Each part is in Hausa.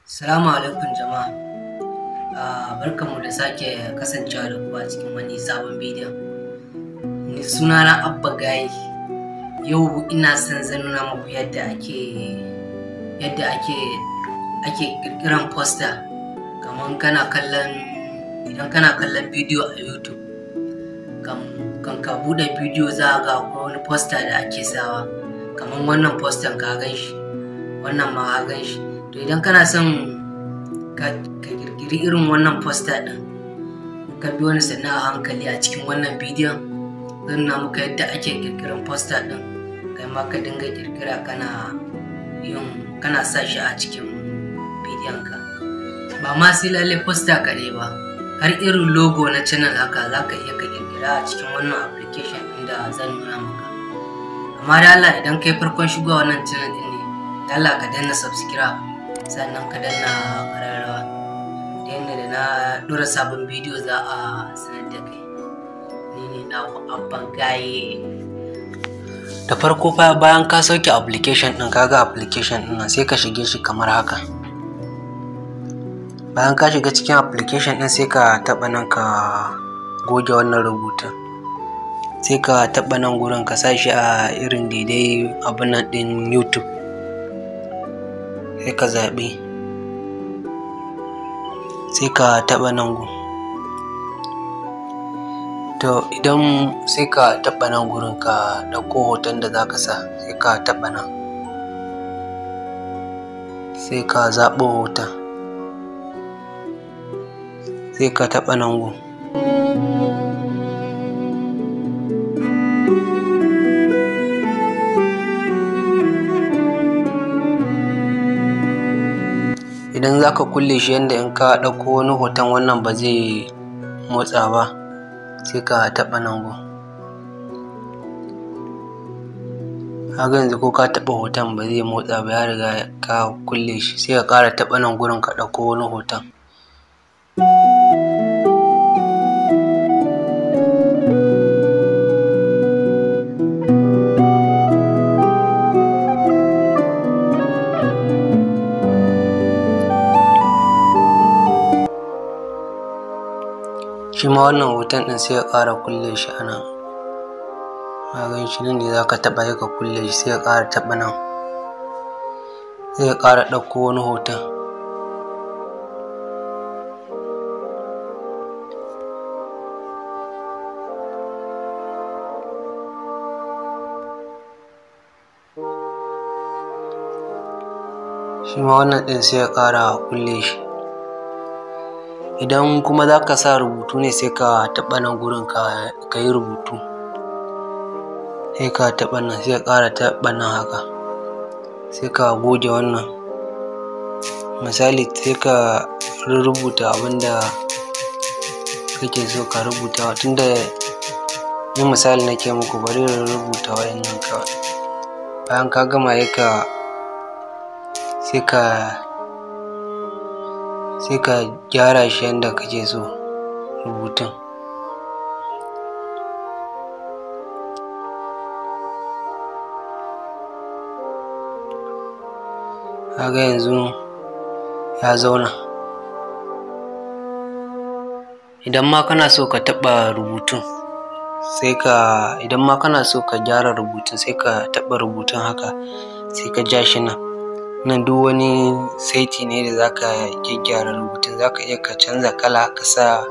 Salamu alaikum jama'a. Barkanmu da sake kasancewa da ku a cikin wani sabon bidiyon. Ni sunana Abba Gaye. Yau ina son zan nuna muku yadda ake ƙirƙiran poster, kamar kana kallon idan kana kallon bidiyo a YouTube. Kan ka buɗe bidiyo, za ga akwai wani poster da ake sawa. Kamar wannan poster ka gan shi, wannan ma ka gan shi. To, idan kana son ka ƙirƙiri irin wannan poster ɗin, ka biyo ni sannu a hankali a cikin wannan bidiyon, zan nuna muka yadda ake ƙirƙiran poster ɗin. Kai ma ka dinga ƙirƙira, kana sa shi a cikin bidiyon ka. Ba ma sai lallai poster kaɗai ba, har irin logo na channel haka za ka iya ka ƙirƙira a cikin wannan application ɗin da zan nuna maka. Amma da Allah, idan kai farkon shigowa wannan channel ɗin ne, da Allah ka danna subscribe, sannan ka danna ƙararrawa. Da yadda da na ɗora sabon bidiyo za a sanar da kai. Ni ne naku Abba Gaye. Da farko fa, bayan ka sauke application ɗin, ka ga application ɗin nan, sai ka shige shi kamar haka. Bayan ka shiga cikin application ɗin, sai ka taɓa nan ka goge wannan rubutun. Sai ka taɓa nan gurin ka sa shi a irin daidai abun nan ɗin YouTube. Sai ka zaɓi. Sai ka taɓa nan gun. To, idan sai ka taɓa nan gurin ka ɗauko hoton da za ka sa, sai ka taɓa nan. Sai ka zaɓo hoton. Sai ka taɓa nan gun. Idan za ka kulle shi yanda in ka ɗauko wani hoton wannan ba zai motsa ba, sai ka taɓa nan gun. Kaga yanzu ko ka taɓa hoton ba zai motsa ba, ya riga ka kulle shi. Sai ka ƙara taɓa nan gurin ka ɗauko wani hoton. Shi ma wannan hoton ɗin sai ka ƙara kulle shi a nan. Ka gan shi, nan ne za ka taɓa sai ka kulle shi, sai ka ƙara taɓa nan. Sai ka ƙara ɗauko wani hoton. Shi ma wannan ɗin sai ka ƙara kulle shi. Idan kuma za ka sa rubutu ne, sai ka taɓa nan gurin ka yi rubutu. Sai ka taɓa nan, sai ka ƙara taɓa nan haka. Sai ka goge wannan. Misali, sai ka rurrubuta abin da kake so ka rubuta. Tunda ni misali nake muku, bari in rubuta waɗannan kawai. Bayan ka gama, sai ka gyara shi yanda kake so rubutun. Kaga yanzu ya zauna. Idan ma kana so ka taɓa rubutun, sai ka idan ma kana so ka gyara rubutun, sai ka taɓa rubutun haka, sai ka ja shi nan. Nan duk wani saiti ne da za ka gyaggyara rubutun. Za ka iya ka canza kala, ka sa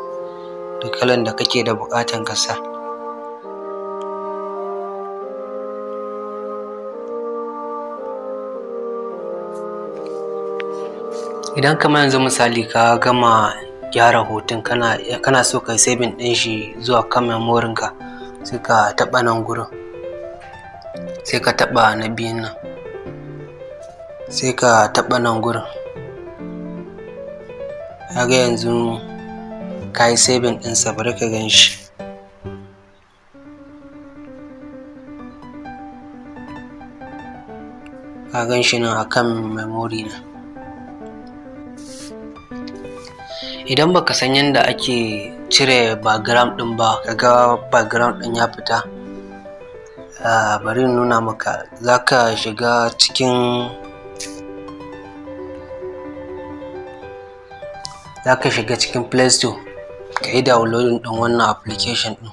duk kalan da kake da buƙatan ka sa. Idan kamar yanzu misali ka gama gyara hoton, kana so ka yi saving ɗin shi zuwa kan memory ka, sai ka taɓa nan gurin. Sai ka taɓa na biyun nan. Sai ka taɓa nan gurin. Kaga yanzu ka yi saving ɗinsa, bari ka gan shi. Ka gan shi nan a kan memory na. Idan baka san yadda ake cire background ɗin ba, kaga background ɗin ya fita, bari in nuna maka. Za ka shiga cikin Za ka shiga cikin Play Store ka yi downloading ɗin wannan application ɗin.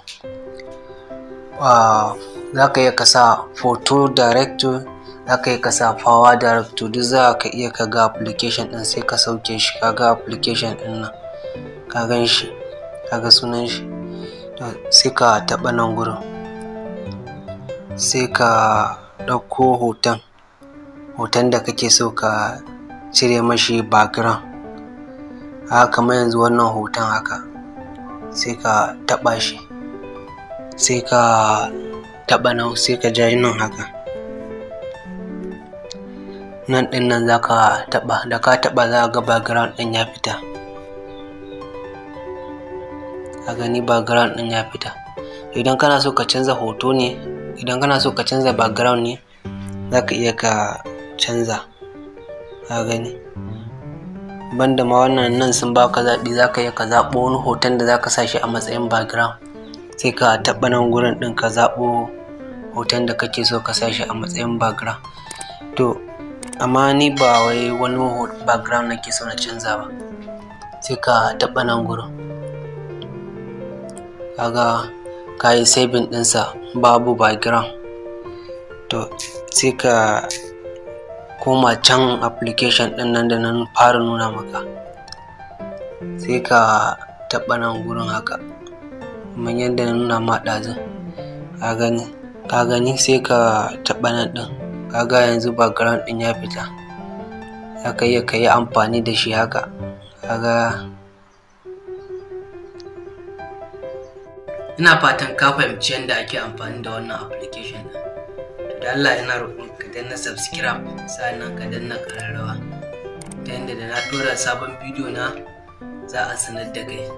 Za ka iya ka sa Photo Director, za ka iya ka sa Power Director, duk za ka iya ka ga application ɗin, sai ka sauke shi. Ka ga application ɗin nan, ka gan shi, ka ga sunan shi. To, sai ka taɓa nan gurin, sai ka ɗauko hoton da kake so ka cire mashi background. Haka kamar yanzu wannan hoton haka, sai ka taɓa shi, sai ka taɓa nan, sai ka ja nan haka. Nan ɗin nan za ka taɓa. Da ka taɓa, za ka ga background ɗin ya fita. Ka gani, background ɗin ya fita. Idan kana so ka canza hoto ne, idan kana so ka canza background ne, za ka iya ka canza. Ka gani, banda ma wannan, nan sun baka zaɓi, za ka iya ka zaɓo wani hoton da za ka sa shi a matsayin background. Sai ka taɓa nan gurin ɗin, ka zaɓo hoton da kake so ka sa shi a matsayin background. To, amma ni ba wai wani background nake so na canza ba. Sai ka taɓa nan gurin, kaga ka yi saving ɗinsa, babu background. To, sai ka koma can application ɗin nan da nan fara nuna maka, sai ka taɓa nan gurin haka, kamar yadda na nuna ma ɗazun. Ka gani, ka gani, sai ka taɓa nan ɗin. Kaga yanzu background ɗin ya fita, za ka iya ka yi amfani da shi haka. Kaga, ina fatan ka fahimci yadda ake amfani da wannan application ɗin. To, da Allah ina roƙon ka danna subscribe, sa'annan ka danna ƙararrawa, ta yadda da na ɗora sabon bidiyo na za a sanar da kai.